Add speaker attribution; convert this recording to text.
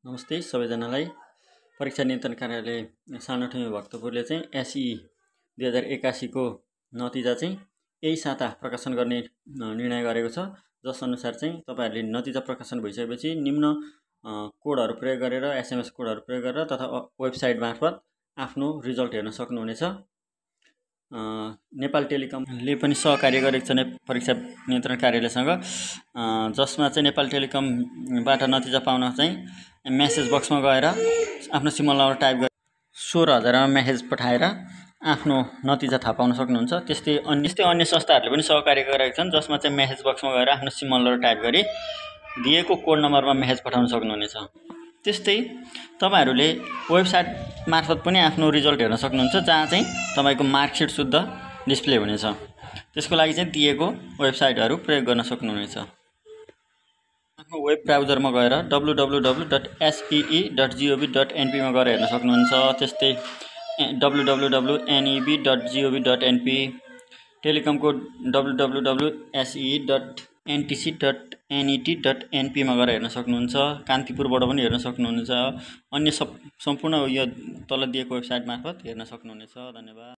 Speaker 1: नमस्ते सबैजनालाई। परीक्षा नियन्त्रण कार्यालय सानोठुङ्गे भक्तपुरले चाहिँ एसई 2081 को नतिजा चाहिँ यही साता प्रकाशन गर्ने निर्णय गरेको छ। जस अनुसार चाहिँ तपाईहरुले नतिजा प्रकाशन भइसकेपछि निम्न कोडहरु प्रयोग गरेर एसएमएस कोडहरु प्रयोग गरेर तथा वेबसाइट मार्फत आफ्नो रिजल्ट हेर्न सक्नुहुनेछ। नेपाल टेलिकमले पनि सहकार्य गरेको छ परीक्षा नियन्त्रण कार्यालयसँग, जसमा चाहिँ नेपाल टेलिकमबाट नतिजा पाउन चाहिँ मेसेज बक्समा गएर आफ्नो सिमल नम्बर टाइप गरेर 16,000 मा मेसेज पठाएर आफ्नो नतिजा थाहा पाउन सक्नुहुन्छ। त्यस्तै अन्य संस्थाहरूले पनि सहकार्य गरेका छन्, जसमा चाहिँ मेसेज बक्समा गएर आफ्नो सिमल नम्बर टाइप गरी दिएको कोड नम्बरमा मेसेज पठाउन सक्नुहुनेछ। त्यस्तै तपाईहरुले वेबसाइट मार्फत पनि आफ्नो रिजल्ट हेर्न सक्नुहुन्छ, जहाँ चाहिँ तपाईको मार्कसिट शुद्ध डिस्प्ले हुनेछ। त्यसको लागि चाहिँ दिएको वेबसाइटहरु प्रयोग गर्न सक्नुहुनेछ। आफ्नो वेब ब्राउजरमा गएर www.see.gov.np मा गएर हेर्न सक्नुहुन्छ। त्यस्तै www.neb.gov.np, टेलिकमको www.se.ntc.net.np मा गएर हेर्न सक्नुहुन्छ। कान्तिपुरबाट पनि हेर्न सक्नुहुन्छ। अन्य सम्पूर्ण यो तल दिएको वेबसाइट मार्फत हेर्न सक्नुहुनेछ। धन्यवाद।